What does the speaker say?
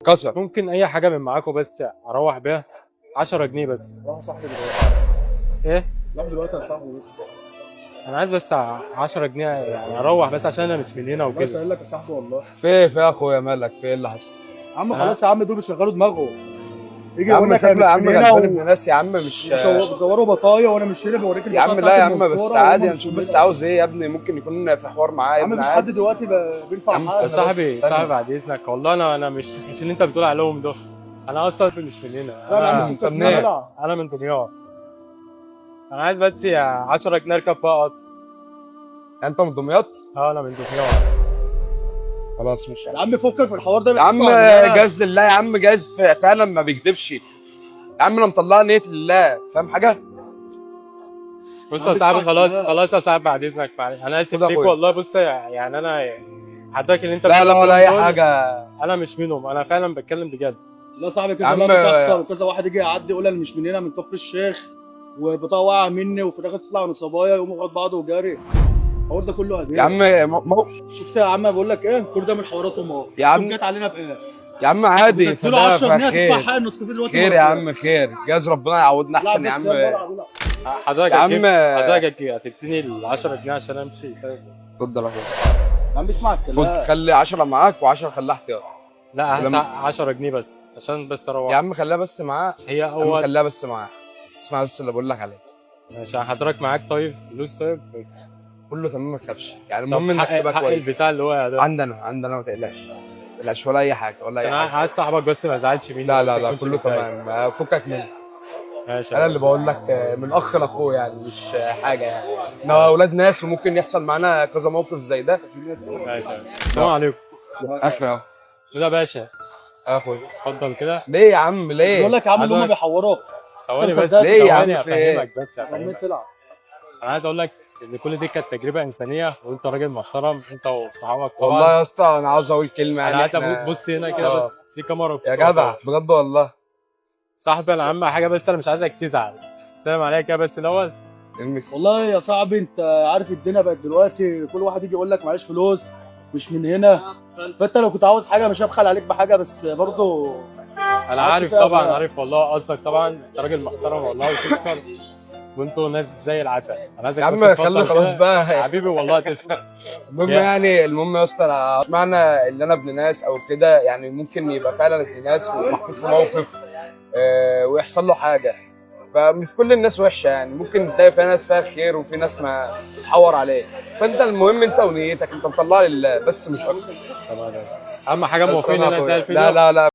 كسر. ممكن اي حاجة من معاكم بس اروح بيها 10 جنيه بس. روح يا صاحبي دلوقتي. ايه؟ روح دلوقتي يا صاحبي بس. انا عايز بس 10 جنيه يعني اروح بس عشان انا مش من هنا الله وكده. يسهل لك يا صاحبي والله. في ايه في يا اخويا مالك؟ في ايه اللي حصل؟ يا عم خلاص يا عم، دول بيشغلوا دماغهم. يجي يا يقول عم لك شكله أنا يا عم مش من هنا غلبان ابن ناس يا عم، مش بيصوروا بطايه وانا مش هنا، بوريك يا عم البطاقة لا يا بتاعت عم بس المنصورة عادي، وهم مش هنشوف من بس هنا. عاوز ايه يا ابني، ممكن يكون في حوار معاه يا يا عم ابني مفيش حد عادي. دلوقتي بينفع يا عم حد. استنى بس، صاحبي استنى. صاحبي بعد اذنك والله انا مش اللي انت بتقول عليهم ده، انا اصلا مش من هنا. لا يا عم انا فكك انت منين؟ منها. انا من دمياط. انا عايز بس يا 10 جنيه اركب بقى قطر. انت من دمياط؟ اه انا من دمياط. خلاص مش يا عم فكك من الحوار ده. يا عم بيحطوا علينا. جاز لله يا عم، جاز فعلا ما بيكذبش يا عم، انا مطلع نية لله، فاهم حاجة؟ بص عم يا صاحبي بيسمع خلاص كلام. خلاص يا صاحبي بعد اذنك، معلش انا اسف خد يا ليك أخويا. والله. بص يعني انا حضرتك اللي انت لا لا بتقول ولا اي دول، حاجة انا مش منهم، انا فعلا بتكلم بجد. لا صاحبي يا كده عم- لا بتحصل، وكذا واحد يجي يعدي يقول انا مش من هنا من كفر الشيخ، وبطاقه واقعه مني، وفي الاخر تطلع نصبايه يقوموا خد بعضه وجاري. الحوار ده كله هديه. يا عم شفت يا عم بقول لك ايه، كل ده من حواراتهم اهو. يا عم- شوف جت علينا بايه. يا عم عادي، قلت له 10 جنيه خير هتدفع حق النسكافيه دلوقتي خير يا عم خير، جاز ربنا يعوضنا لا احسن يا بس عم. يلا العب، العب. حضرتك يا عم حضرتك هتديني ال 10 جنيه عشان امشي؟ طيب. اتفضل يا اخويا، يا عم اسمع خد الكلام. خلي 10 معاك و10 خليها احتياط. لا هات لما- 10 جنيه بس عشان بس اروح. يا عم خليها بس معاه، هي يا عم اول خليها بس معاه، اسمع بس اللي بقول لك عليه. عشان حضرتك معاك طيب فلوس؟ طيب كله تمام ما تخافش يعني، طب المهم انك حق تبقى حق كويس. البتاع اللي هو ده. عندنا ما تقلقش، ما تقلقش ولا اي حاجة ولا اي عشان حاجة. عايز صاحبك بس ما يزعلش مني. لا بس لا لا يكونش كله متضايق. تمام، فكك منه. ماشي يا انا اللي باشا. بقول لك من اخ لاخوه يعني، مش حاجة يعني، احنا اولاد ناس وممكن يحصل معانا كذا موقف زي ده. ماشي يا باشا. السلام عليكم. اخر اهو. لا باشا يا اخويا اتفضل كده. ليه يا عم ليه؟ بقول لك يا عم اللي هم عايز أقولك- بيحوروك. ثواني أنت بس، صدقت؟ ليه يا عم ثواني في إيه؟ افهمك بس عمال افهمك. تلعب. انا عايز اقول لك ان كل دي كانت تجربه انسانيه، وانت راجل محترم انت وصحابك طبعا. والله يا اسطى انا عاوز اقول كلمة يعني، انا عايز إحنا- بص هنا كده آه. بس في كاميرا. يا جدع بجد والله. صاحبي انا اهم حاجة بس انا مش عايزك تزعل. سلام عليك يا بس الاول. والله يا صاحبي انت عارف الدنيا بقت دلوقتي كل واحد يجي يقول لك معيش فلوس مش من هنا، فانت لو كنت عاوز حاجة مش هبخل عليك بحاجة، بس برضه انا عارف عارف فيها طبعا بقى. عارف والله قصدك طبعا، انت راجل محترم والله وتشكر، وانتوا ناس زي العسل. انا عايزك يا بس عم تفضل خلي خلاص كده. بقى. حبيبي والله تسلم. المهم يعني، المهم يا اسطى أنا معنى ان انا ابن ناس او كده يعني، ممكن يبقى فعلا ابن ناس ومحطوط في موقف ويحصل له حاجة، فمش كل الناس وحشة يعني، ممكن تلاقي فيها ناس فيها خير وفي ناس ما تحور عليه، فانت المهم انت ونيتك انت مطلع لله بس مش اكتر. تمام يا باشا. اهم حاجة بس موافقين أنا انا زي أخويا. الفيديو. لا لا لا.